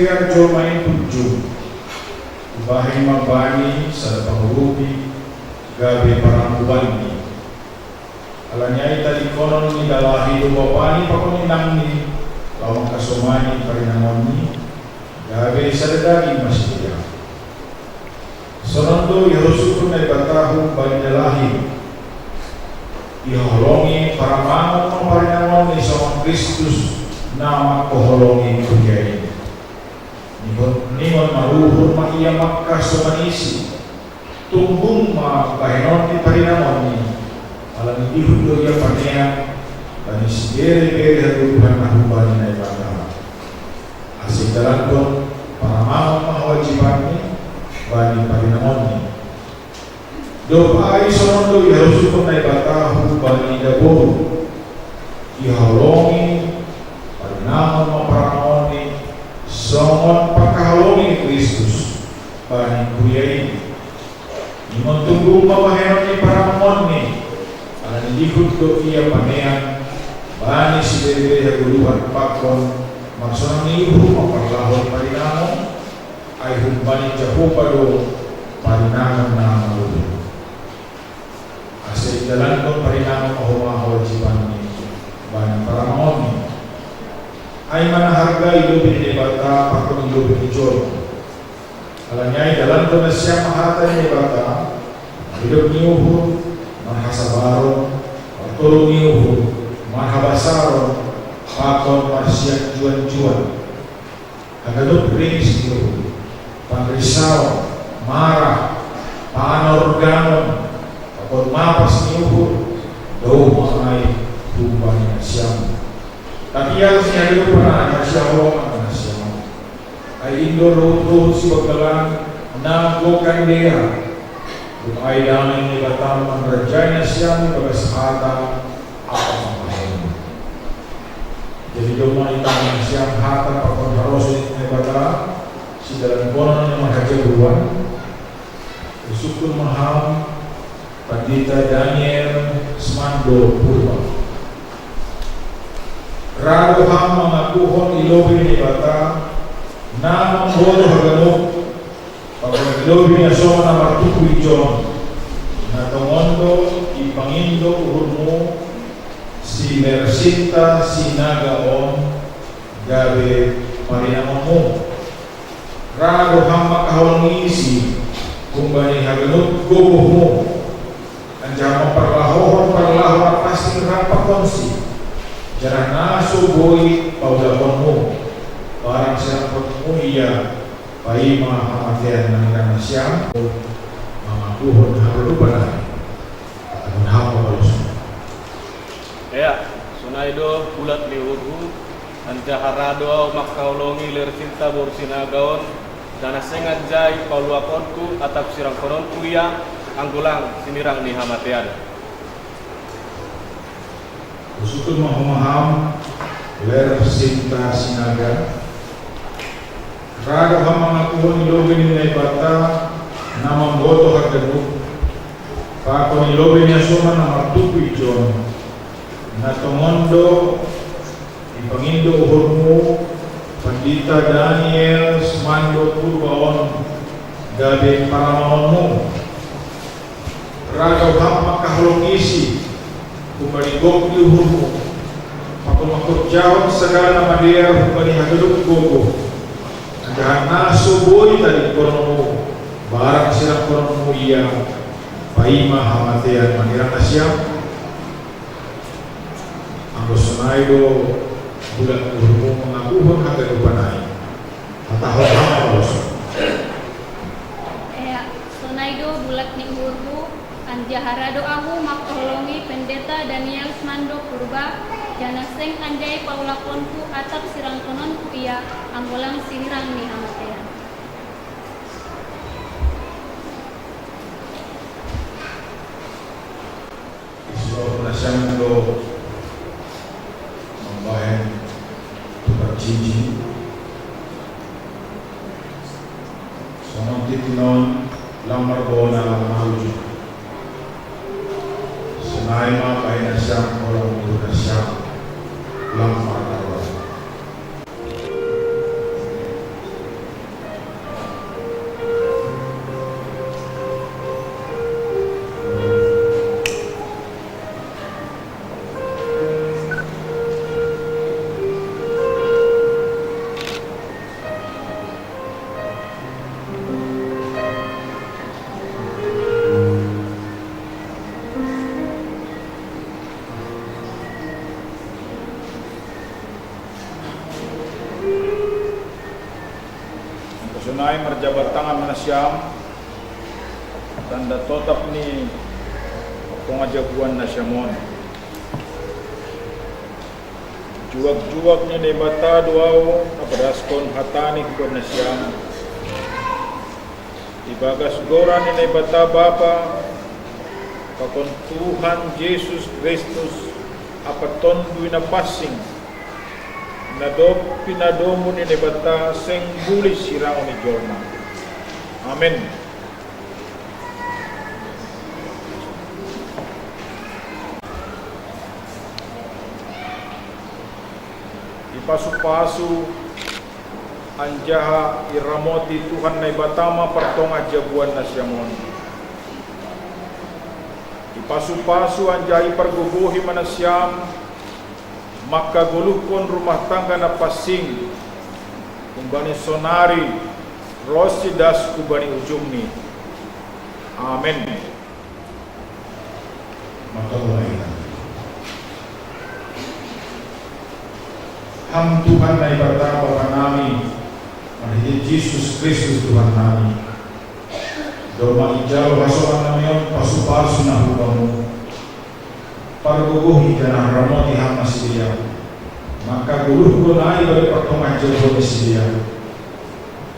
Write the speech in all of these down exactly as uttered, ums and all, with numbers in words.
Jolma i punjung, ibahen ma bani sada pangurupi gabe parambuanni. Ala ni ai tadingkonon ni dalahi do bapani pakon inangni, laho mangkasomani parinangonni, gabe sada daging ma sidea. Sonon do ihaholongi Naibata humbani dalahi. Ihaholongi paramangon ma parinangonni songon Kristus na mangkaholongi kuria i. Ningon, ningon maruhur ma ia mangkasomanisi. Tunggung ma bahenon ni parinangonni, ala ni dihut do ia panean, bani siberebere hagoluhan na humbani Naibata. Ase idalankon paramangon ma hawajibanni bani parinangonni. Dob ai sonon do ihaholongi Naibata humbani daboru. Ihaholongi parinangon ma paramangonni songon pangkaholongi ni Kristus bani kuria i. Ningon tunggung ma bahenon ni paramangonni, ala ni dihut do ia panean, bani siberebere hagoluhan pakon marsonang ni uhur ma parlahou parinangon, ai humbani Jahowa do parinangon na maruhur. Ase idalankon parinangon ma homa hawajibanni bani paramangonni. Ai ma na harga i lobei ni Naibata pakon i lobei ni jolma. Ala ni ai idalankon nasiam ma hata ni Naibata, idop ni uhur, marhasabaron, martolu ni uhur, marhabasaron, pakon marsianjuanjuan. Haganup ringis ni uhur, panrisaon, marah, panorgangon, pakon mapas ni uhur, dao ma ai humbani nasiam. Tapi alas ni haganupan ai ma sihaholongan nasiam. Ai in do ruhut-ruhut sibanggalan na gokan dea. Dung ai damei ni Naibata manrajai nasiam ibagas hata ampa pangkasomani. Jadi domma itangihon nasiam hata pakon harosuh ni Naibata, sidalankonon na marhajaburuon. Husungkun ma ham, Pandita Daniel Smando Purba. Ra do ham mangakuhon i lobei ni Naibata, na mamboto haganup, pakon i lobei ni hasoman na martubu ijon, na tongon do ipangindo uhurmu si Lersinta Sinaga on gabe parinangonmu. Ra do ham mangkaholongisi humbani haganup gogohmu, anjaha mamparlahohon parlahou na pansing rap pakonsi, janah na so boi paulakonmu, barang sirangkononmu ia paima hamatean. Mangirangi nasiam mangakuhon haganupan ai. Anggo na hapapaloson. Ea, sonai do bulat ni uhurhu, anjaha ra do ahu mangkaholongi Lersinta boru Sinaga on, janah seng anjai paulakonku atap sirangkononku ia, anggo lang sinirang ni hamatean. Husungkun ma homa ham, Lersinta Sinaga. Ra do ham mangakuhon i lobei ni Naibata na mamboto haganup, pakon i lobei ni hasoman na martubu ijon, na tongon do ipangindo uhurmu, Pandita Daniel Smando Purba on, gabe paramangonnmu. Ra do ham mangkaholongisi humbani gok ni uhurmu, pakon mangkorjahon sagala na madear humbani haganup gogoh, anjaha na so boi tadingkononmu, barang sirangkononmu ia paima hamatean. Mangirangi nasiam. Anggo sonai do bulat ni uhurmu mangakuhon haganupan ai, hatahon ma hapapaloson. Ea, sonai do bulat ni uhurhu, anjaha ra do ahu mangkaholongi Pendeta Daniel Smando Purba, janah seng anjai paulakonku atap sirangkononku ia, anggo lang sinirang ni hamatean. Isuruh nasiam do mambahen tukar jinjing. Songon tintin on, lang marbona lang maruju. Sonai ma bahen nasiam holong ni uhur nasiam, lang marnarolan. Sonai marjabat tangan ma nasiam, tanda totap ni partonga jabuan nasiam on. Juak-juak ni Naibata do ahu na padaskon hata ni hubahen nasiam. Ibagas goran ni Naibata Bapa, pakon Tuhan Jesus Kristus, ampa Tonduy Napansing, na dob pinadomu ni Naibata seng bulis sirangon ni jolma. Amen. Ipasu-pasu anjaha iramoti Tuhan Naibata ma partonga jabuan nasiam on. Ipasu-pasu anjaha ipargogohi ma nasiam, mangkagoluhkon rumah tangga na pansing, humbani sonari ronsi das hubani ujungni. Amen. Martonggo ma hita. Ham Tuhan Naibata Bapa nami, marhite Jesus Kristus Tuhan nami, domma ijalo hasongan nami on pasu-pasu na hu Bamu. Pargogohi janah ramoti Ham ma sidea, mangkagoluhkon ai bani partonga jabuan ni sidea.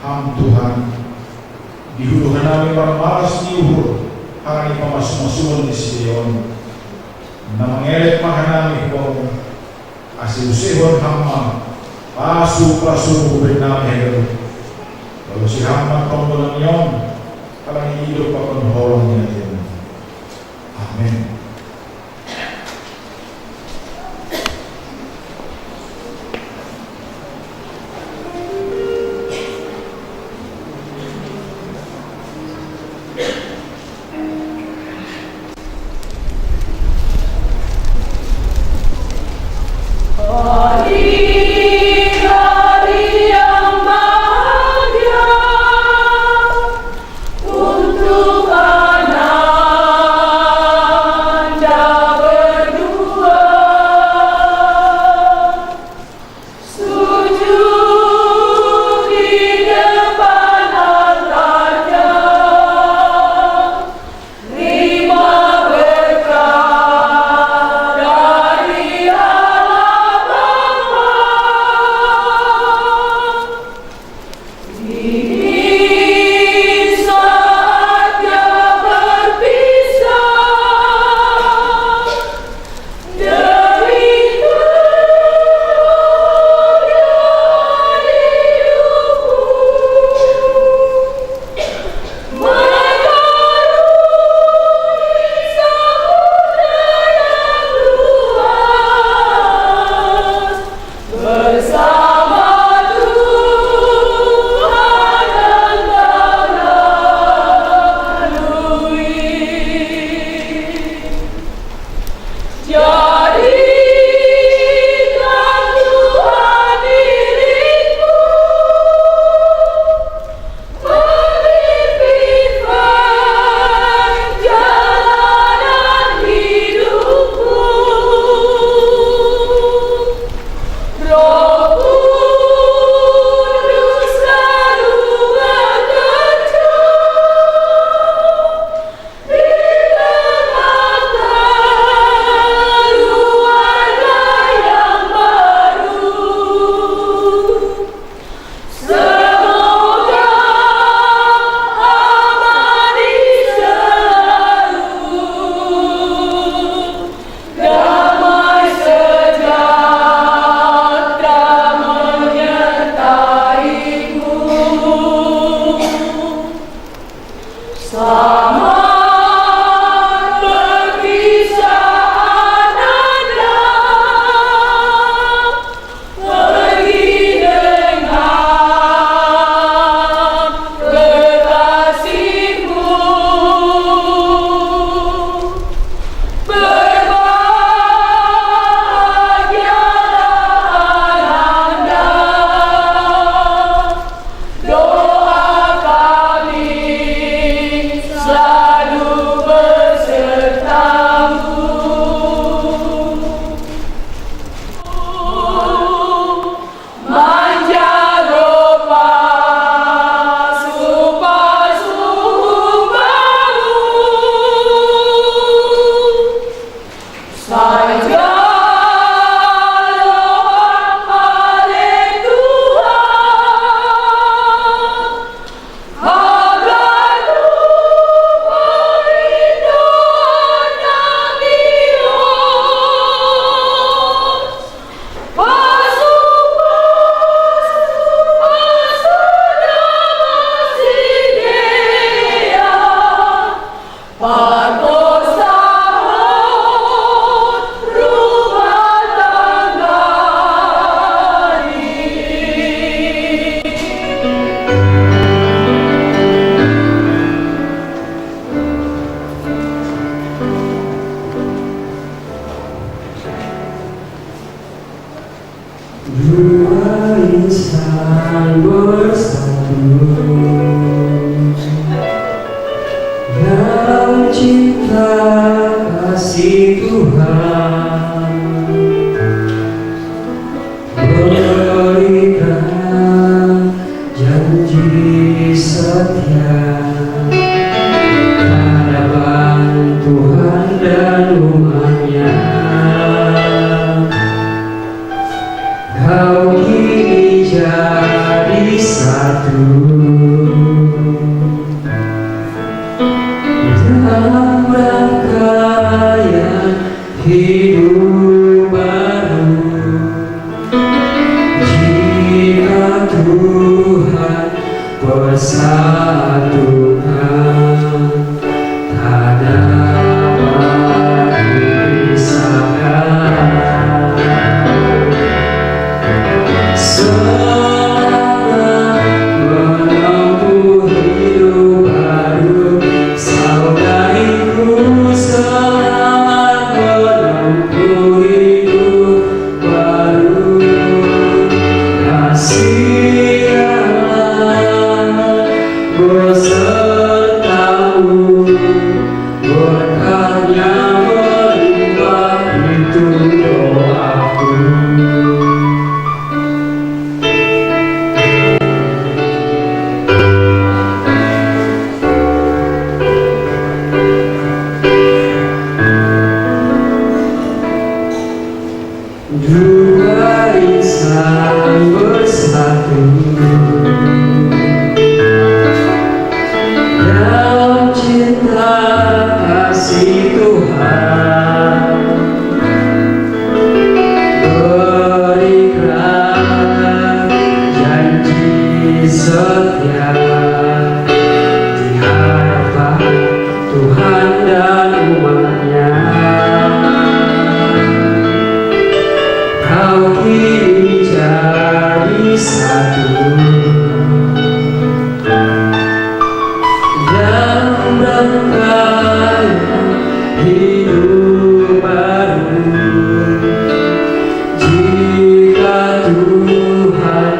Ham Tuhan, dihuduh hanami marmalas ni uhur halani pamasu-masuon ni sidea on. Na mangelek ma hanami hu Bamu, ase usehon Ham ma pasu-pasu-Mu bennami haganup. Balosi Ham ma tonggo nami on, halani idop pakon holong ni atemu. Amen. Hari-hari yang bahagia untuk ananda berdua. Sujud di depan altarnya, terima berkat dari Allah Bapa. Ini saatnya berpisah. Demi kemuliaan hidupmu, melalui samudra yang luas, bersama Tuhan satu dalam rangkaian hidup baru. Jika Tuhan persatukan, tak dapat dipisahkan. Selamat menempuh hidup baru, saudariku, selamat menempuh hidup baru. Kasih Allah besertamu, berkatnya melimpah, itu doaku. Dua insan bersatu dalam cinta kasih Tuhan, berikrar janji setia di hadapan Tuhan dan umatnya. Kau kini jadi satu dalam rangkaian hidup baru. Jika Tuhan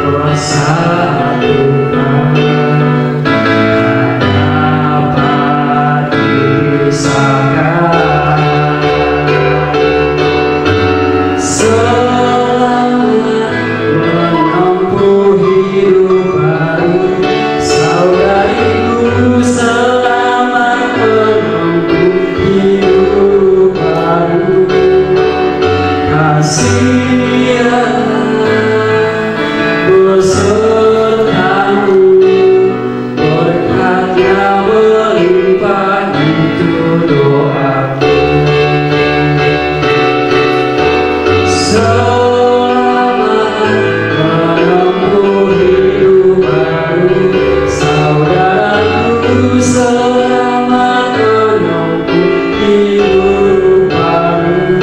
persatukan, tak dapat dipisahkan. Selamat menempuh hidup baru, saudariku, selamat menempuh hidup baru. Kasih Allah besertamu, berkatnya melimpah, itu doaku. Selamat menempuh hidup baru, saudaraku, selamat menempuh hidup baru.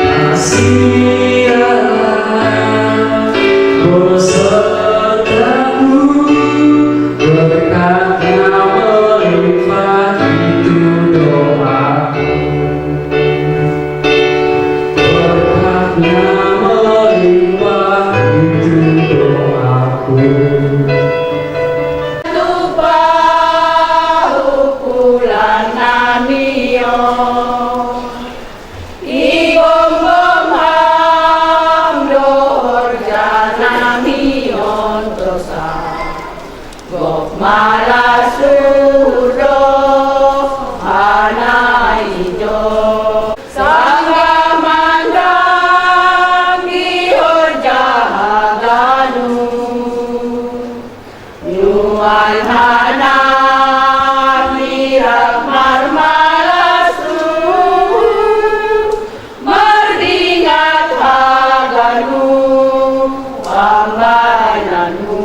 Kasih Allah besertamu, berkatnya melimpah, itu doaku. Berkatnya melimpah, itu doaku. Tupa ukulan namion, igomgom ham dohor janamion tosa. Gok malas ulo hanai jo. Sangga mandang di horja haganu. Nuan hana mirak marmalasu. Mardingat haganu ambainanu.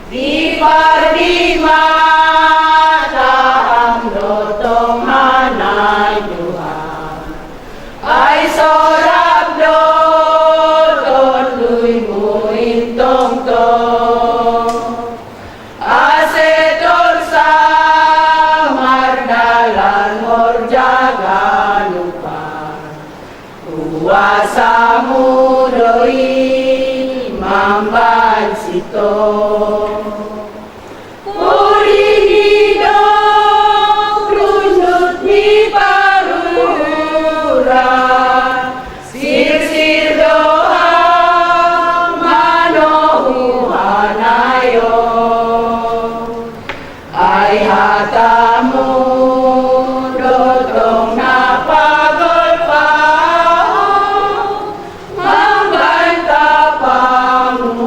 Di pardima taham dotong hanai Tuhan. Ai sorap do tonduymu intong tong. Ase torsa mardalan horja ganupan. Kuasamu doi mambaen sitong. Pudi ni dok rundut ni parura, sirsir doha manohu hanayon. Ai hatamu dotong na pagolpa, mambaen tapamu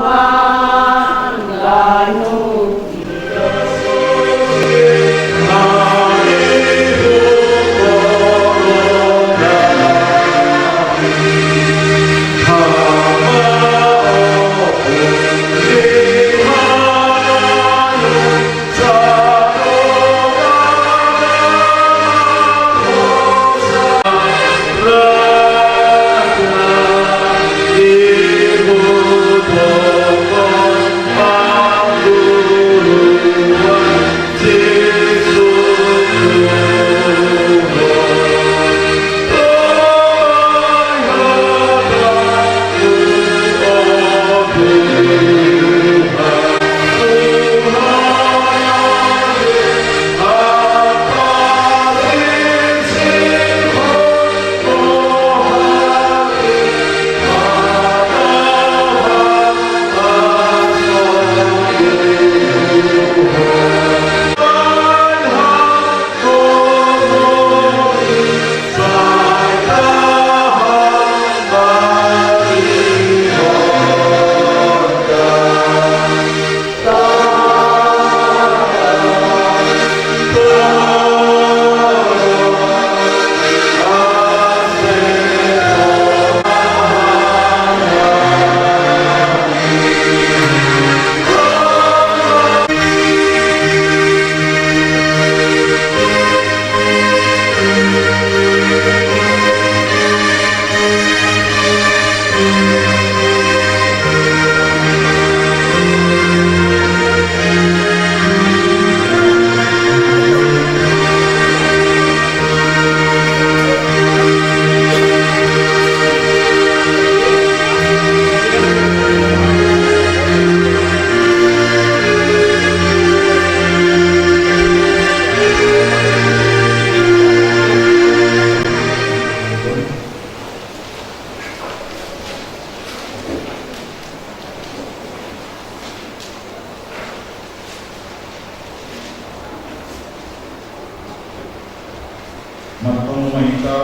Martonggo ma hita.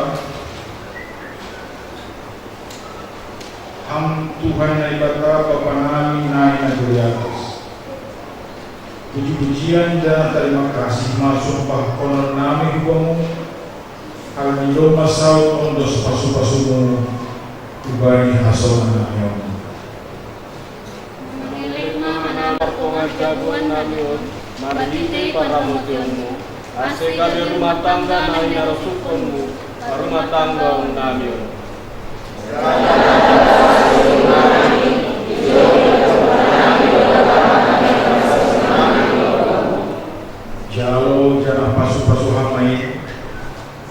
Ham Tuhan Naibata, Bapa nami na i nagori atas. Puji-pujian dan tarima kasih ma sombahon nami hu Bamu, halani domma saut ondos pasu-pasuMu hubani hasonangan nami on. Mangelek ma hanami martonga jabuan nami on, marhite parhamotionMu, ase gabe rumah tangga na hinarosukkonMu, marumah tangga on nami on. Jalo janah pasu-pasu Ham ma i,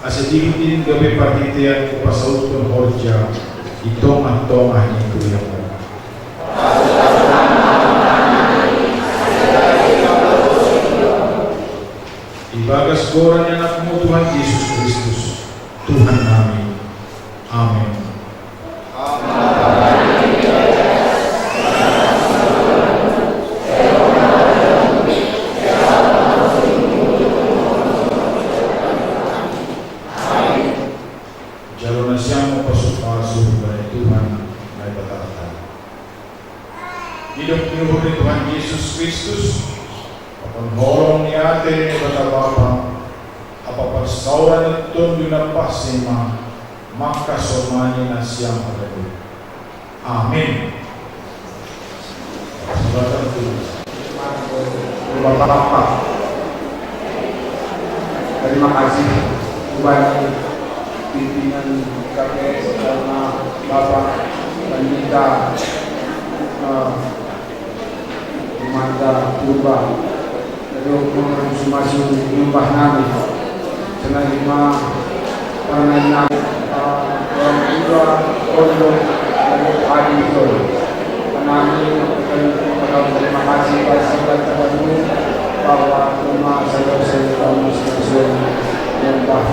ase dihut in gabe parhitean pasauthon horja i tongah-tongah ni kuriaMu. Ibagas goran ni AnakMu Tuhan Jesus Kristus, Tuhan nami. Amen. Jalo nasiam ma pasu-pasu hubani Tuhan Naibatanta. Didok ni uhur ni Tuhan Jesus Kristus, pakon holong ni atei ni Naibata Bapa, ampa parsaoran ni Tonduy Napansing ma, mangkasomani nasiam haganup. Amin. Sabatang tu. Bapak-bapak, terima kasih hubani pimpinan K P S, karena Bapak Pandita, eh, Mata Purba. Jadi, untuk masu-masu nyumbah nami. Sonai ma parange nami, eh, orang tua, pondok, dan adi itu. Nami, terima kasih, Pak Sabat, bahwa rumah saya, saya, saya, saya, nyumbah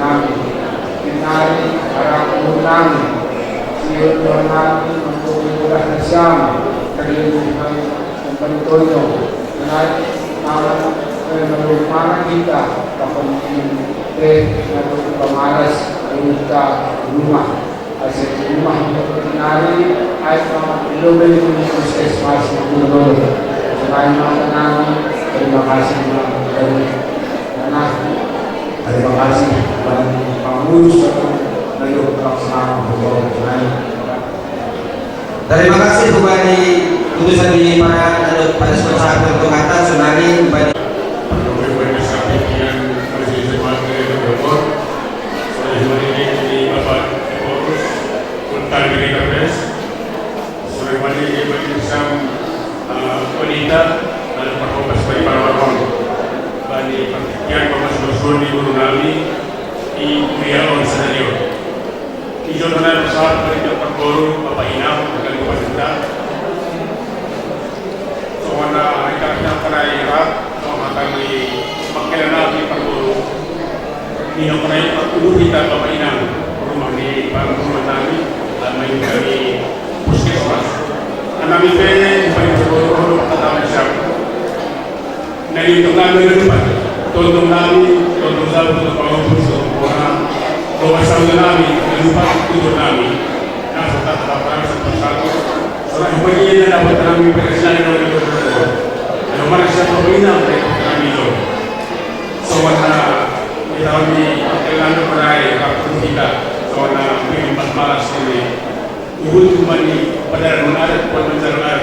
nami. Kinari, harap nami. Siun nami, untuk ibadah nasiam. Terlebih nami, Pantonyong, nai, amat, eh, menurut mana kita, kapan ini, eh, menurut pemalas, kita rumah, hasil rumah, nari, ai, amat, lo beli punya puskesmas, gubernur, selain makanan, terima kasih, Bang, dari, karena, terima kasih, Bang, pengurus, dari pelaksanaan, gubernur, nai. Tarima kasih hubani utusan ni para, anu, para sponsor untuk kata, sonari hubani. Sonari hubani Bapak Epaphras, Kepala Bidang K P S. Sonari hubani Bapak Sam, eh, Wanita, dan Pak Kompas bagi para warga. Bani perhatian Bapak Susun di guru nami, di kuliah on senior. Ijo na nasahat bani parboru, bapa inang, haganup hita. Songon na hita hita parai rap, songon hata ni pangkilala ni parboru. Nidok na i parboru hita bapa inang, rumah ni parboru nami, ama i hami puskesmas. Anami pe, bapa inang parboru, hata nami siap. Na nidok nami na lumpat, tondong nami, tondong jabu, tondong pangumpul, tondong pora, tondong sangga nami, na lumpat tutur nami, na serta tata parang serta satu, serta hubungan na dapat nami pada sila na dapat nami. Kalau mana siapa pun inang, nami lo. Sobat na, kita kami, kita kami pernah, waktu kita, sobat na, mungkin empat malas ini. Uhul hubani padalan adat, padalan adat,